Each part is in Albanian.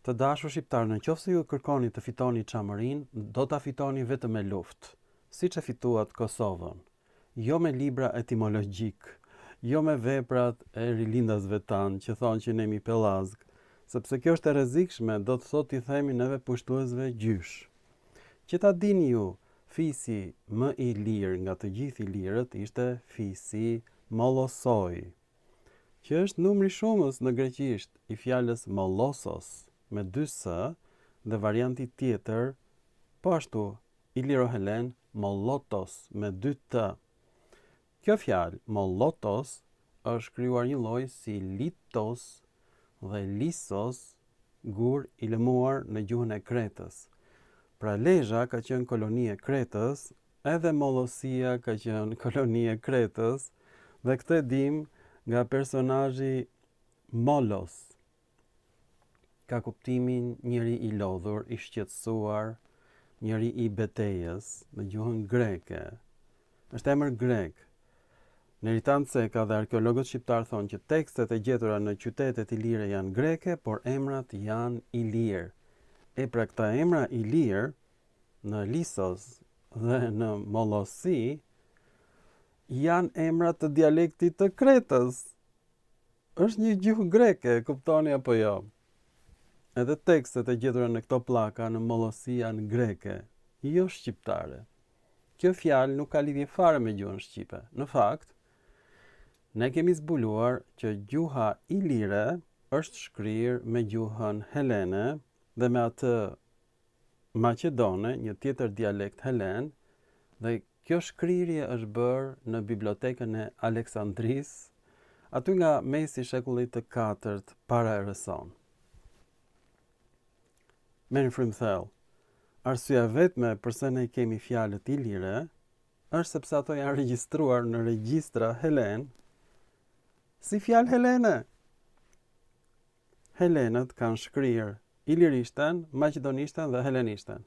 Të dashur shqiptarë, në qoftë se ju kërkoni të fitoni Çamërinë, do ta fitoni vetëm me luftë, siç e fituat Kosovën. Jo me libra etimologjikë, jo me veprat e rilindasve tanë që thonë që ne jemi pellazgë, sepse kjo është e rrezikshme, do të thotë t'i themi neve pushtuesve gjysh. Që ta dini ju, fisi më i lirë nga të gjithë ilirët ishte fisi Mollosoi. Që është numri shumës në greqisht i fjalës mollosos me dy s dhe varianti tjetër po ashtu iliro-helen mollotos me dy t. Kjo fjalë mollotos është shkruar njëlloj si litos dhe lisos gur i lëmuar në gjuhën e Kretës. Pra Lezha ka qenë koloni e Kretës Edhe Mollosia ka qenë koloni e Kretës dhe këtë e dimë nga personazhi Molos. Ka kuptimin njeri i lodhur, i shqetësuar, njeri i betejës në gjuhën greke. Është emër grek. Neritan Ceka dhe arkeologët shqiptarë thonë që tekstet e gjetura në qytetet ilire janë greke, por emrat janë ilirë. E pra këta emra ilirë në Lisos dhe në Mollosi janë emra të dialektit të Kretës. Është një gjuhë greke, kuptoni apo jo? Edhe tekstet e gjetura në këto pllaka në Mollosi janë greke, jo shqiptare. Kjo fjalë nuk ka lidhje fare me gjuhën shqipe. Në fakt, ne kemi zbuluar që gjuha ilire është shkrirë me gjuhën helene dhe me atë maqedone, një tjetër dialekt helen, dhe kjo shkrirje është bërë në bibliotekën e Aleksandrisë, aty nga mesi i shekullit të katërt para erës sonë. Merrni frymë thellë. Arsyeja e vetme përse ne kemi fjalët ilire është sepse ato janë regjistruar në regjistra helen si fjalë helene. Helenët kanë shkrirë ilirishten, maqedonishten dhe helenishten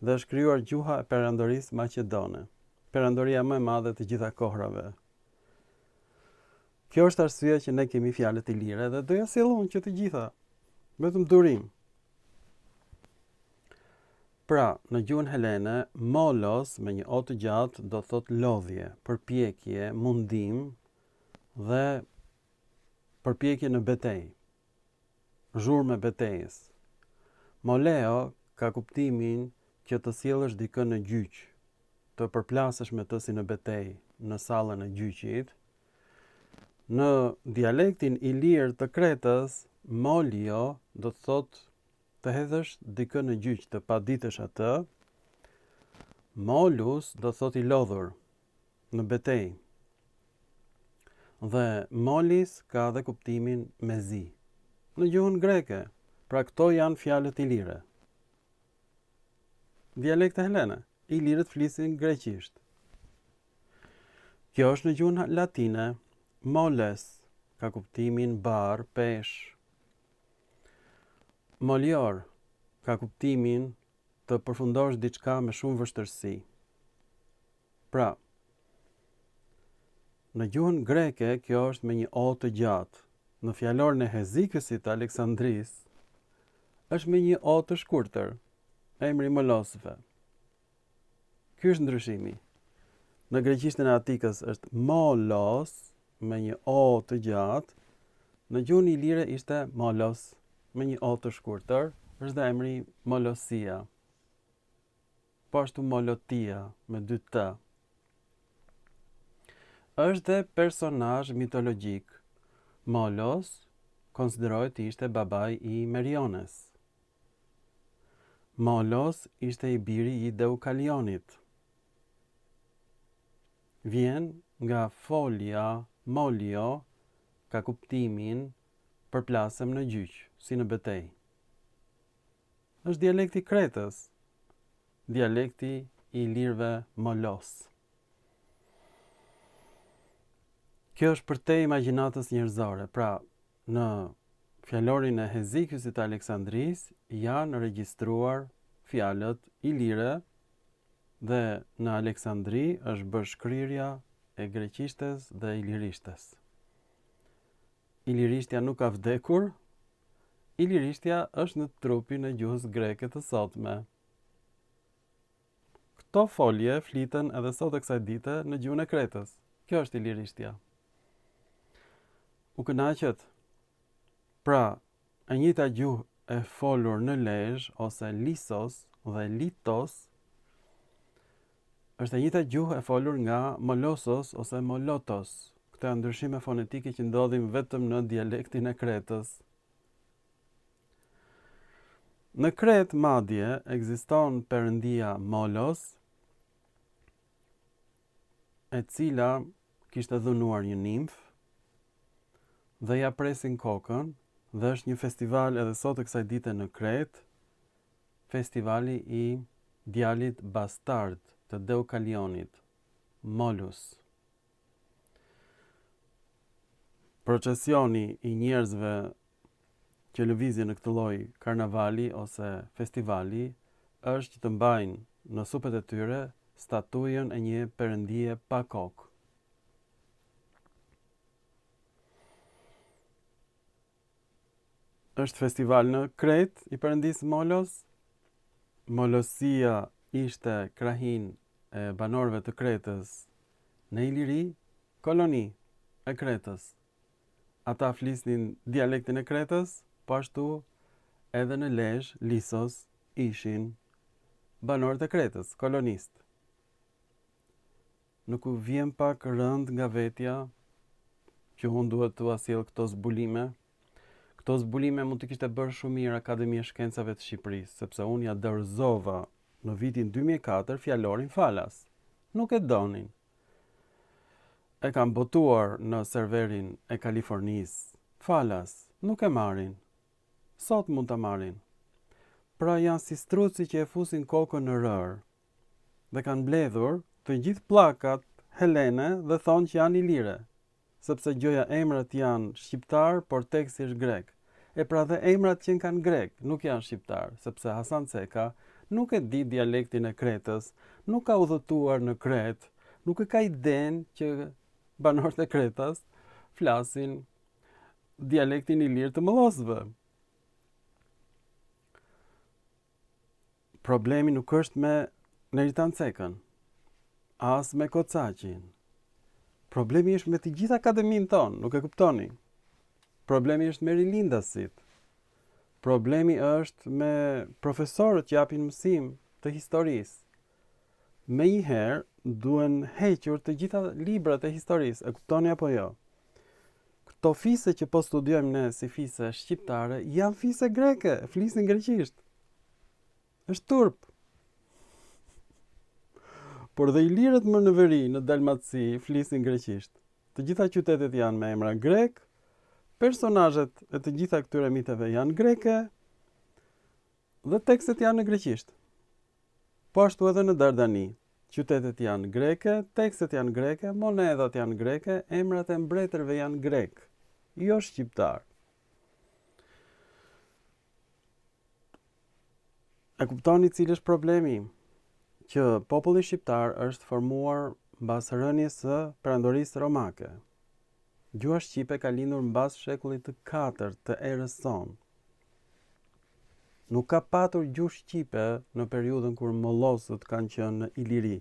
dhe është krijuar gjuha e Perandorisë Maqedone, perandoria më e madhe të gjitha kohrave. Kjo është arsyeja që ne kemi fjalët ilire dhe do ja sjell unë që të gjitha. Vetëm durim. Pra, në gjuhën helene, molos me një o të gjatë do thotë lodhje, përpjekje, mundim dhe përpjekje në betejë. Zhurmë e betejës. Moleo ka kuptimin që të sjellësh dikë në gjyq, të përplasesh me të si në betejë, në sallën e gjyqit. Në dialektin ilir të Kretës, molio do të thotë të hedhësh dikë në gjyq, të paditësh atë. Molus do të thotë i lodhur, në betejë. Dhe molis ka dhe kuptimin mezi. Në gjuhën greke, pra këto janë fjalët ilire. Dialekte helene, ilirët flisin greqisht. Kjo është në gjuhën latine, moles ka kuptimin barrë, peshë. Molior ka kuptimin të përfundosh diçka me shumë vështirësi. Pra, në gjuhën greke kjo është me një o të gjatë. Në fjalorin e Hezikësit të Aleksandrisë është me një o të shkurtër, emri i molosëve. Ky është ndryshimi. Në greqishten e Atikës është molos me një o të gjatë, në gjuhën ilire ishte molos me një o të shkurtër, është dhe emri Molosia. Po ashtu Molotia me dy T. Është dhe personazh mitologjik. Molos konsiderohet të ishte babai i Meriones. Molos ishte i biri i Deukalionit. Vjen nga folja molio, ka kuptimin përplasem në gjyq, si në betejë. Është dialekti i Kretës, dialekti i ilirëve molos. Kjo është përtej imagjinatës njerëzore. Pra, në fjalorin e Hezikysit të Aleksandrisë janë regjistruar fjalët ilire dhe në Aleksandri është bërë shkrirja e greqishtes dhe ilirishtes. Ilirishtja nuk ka vdekur. Ilirishtja është në trupin e gjuhës greke të sotme. Këto folje fliten edhe sot e kësaj dite në gjuhën e Kretës. Kjo është ilirishtja. U kënaqët? Pra, e njëjta gjuhë e folur në Lezhë ose Lisos dhe Litos është e njëjta gjuhë e folur nga Molosos ose Molotos. Këto janë ndryshime fonetike që ndodhin vetëm në dialektin e Kretës. Në Kretë madje ekziston perëndia Molos, e cila kishte dhunuar një nimfë dhe ia presin kokën dhe është një festival edhe sot e kësaj dite në Kretë, festivali i djalit bastard të Deukalionit, Molus. Procesioni i njerëzve që lëvizin në këtë lloj karnavali ose festivali është që të mbajnë në supet e tyre statujën e një perëndie pa kokë. Është festival në Kretë i perëndisë Molos. Molosia ishte krahinë e banorëve të Kretës në Iliri, koloni e Kretës. Ata flisnin dialektin e Kretës, po ashtu edhe në Lezhë, Lisos, ishin banorët e Kretës, kolonistë. Nuk u vjen pak rëndë nga vetja që unë duhet t'ua sjell këto zbulime? Këto zbulime mund t'i kishte bërë shumë mirë Akademia e Shkencave të Shqipërisë, sepse unë ia dorëzova në vitin 2004 fjalorin falas. Nuk e donin. E kam botuar në serverin e Kalifornisë. Falas, nuk e marrin. Sot mund ta marrin. Pra janë si struci që e fusin kokën në rërë. Dhe kanë mbledhur të gjithë pllakat helene dhe thonë që janë ilire. Sepse gjoja emrat janë shqiptarë, por teksti është grek. E pra dhe emrat qenkan grekë, nuk janë shqiptarë, sepse Hasan Ceka nuk e di dialektin e Kretës, nuk ka udhëtuar në Kretë, nuk e ka idenë që banorët e Kretës flasin dialektin ilir të mollosëve. Problemi nuk është me Neritan Cekën, as me Kocaqin. Problemi është me të gjithë akademinë tonë, nuk e kuptoni. Problemi është me rilindasit. Problemi është me profesorët që japin mësim të historisë. Menjëherë duhen hequr të gjitha librat e historisë, e kuptoni apo jo? Këto fise që po studiojmë ne si fise shqiptare janë fise greke, flisin greqisht. Është turp. Por dhe ilirët më në veri, në Dalmaci, flisin greqisht. Të gjitha qytetet janë me emra grekë, personazhet e të gjitha këtyre miteve janë greke dhe tekstet janë në greqisht. Po ashtu edhe në Dardani, qytetet janë greke, tekstet janë greke, monedhat janë greke, emrat e mbretërve janë grekë, jo shqiptarë. E kuptoni cili është problemi? Që populli shqiptar është formuar mbas rënies së perandorisë romake. Gjuha shqipe ka lindur mbas shekullit të katërt të erës sonë. Nuk ka patur gjuhë shqipe në periudhën kur mollosët kanë qenë në Iliri.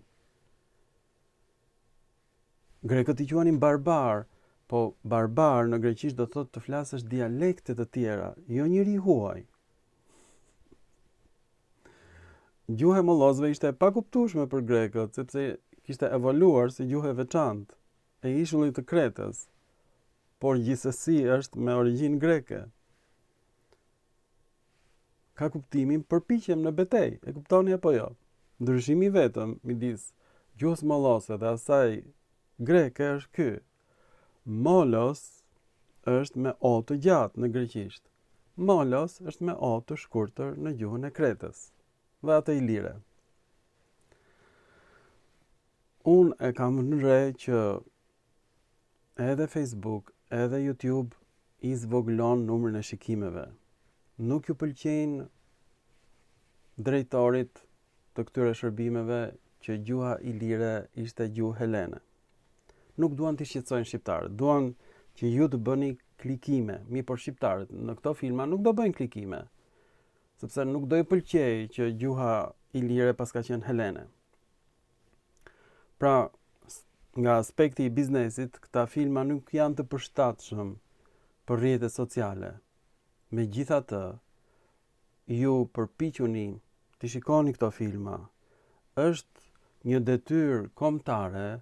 Grekët i quanin barbarë, po barbar në greqisht do të thotë të flasësh dialekte të tjera, jo njeri i huaj. Gjuha e mollosëve ishte e pakuptueshme për grekët, sepse kishte evoluar si gjuhë e veçantë e ishullit të Kretës, por gjithsesi është me origjinë greke. Ka kuptimin përpiqem në betejë, e kuptoni apo jo? Ndryshimi i vetëm midis gjuhës mollose dhe asaj greke është ky. Molos është me o të gjatë në greqisht. Molos është me o të shkurtër në gjuhën e Kretës dhe atë ilire. Unë e kam vënë re që edhe Facebook, edhe YouTube i zvogëlon numrin e shikimeve. Nuk ju pëlqejnë drejtorit të këtyre shërbimeve që gjuha ilire ishte gjuhë helene. Nuk duan t'i shqetësojnë shqiptarët, duan që ju të bëni klikime. Mirëpo shqiptarët në këto filma nuk do bëjnë klikime, sepse nuk do i pëlqejë që gjuha ilire paska qenë helene. Pra, nga aspekti i biznesit, këta filma nuk janë të përshtatshëm për rrjetet sociale. Megjithatë, ju përpiquni t'i shikoni këto filma. Është një detyrë kombëtare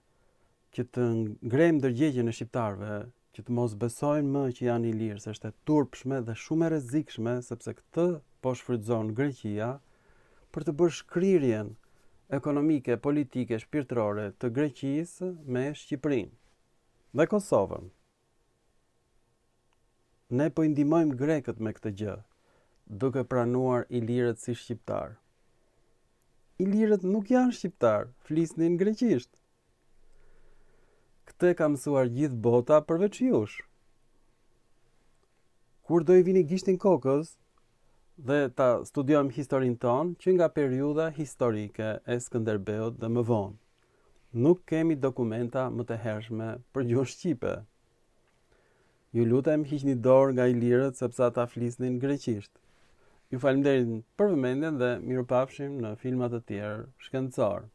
që të ngrejmë ndërgjegjen e shqiptarëve, që të mos besojnë më që janë ilirë, se është e turpshme dhe shumë e rrezikshme, sepse këtë po shfrytëzon Greqia për të bërë shkrirjen ekonomike, politike, shpirtërore të Greqisë me Shqipërinë dhe Kosovën. Ne po i ndihmojmë grekët me këtë gjë, duke pranuar ilirët si shqiptarë. Ilirët nuk janë shqiptarë, flisnin greqisht. Këtë e ka mësuar gjithë bota përveç jush. Kur do i vini gishtin kokës dhe ta studiojmë historinë tonë që nga periudha historike e Skënderbeut dhe më vonë. Nuk kemi dokumenta më të hershme për gjuhën shqipe. Ju lutem hiqni dorë nga ilirët sepse ata flisnin greqisht. Ju faleminderit për vëmendjen dhe mirupafshim në filma të tjerë shkencorë.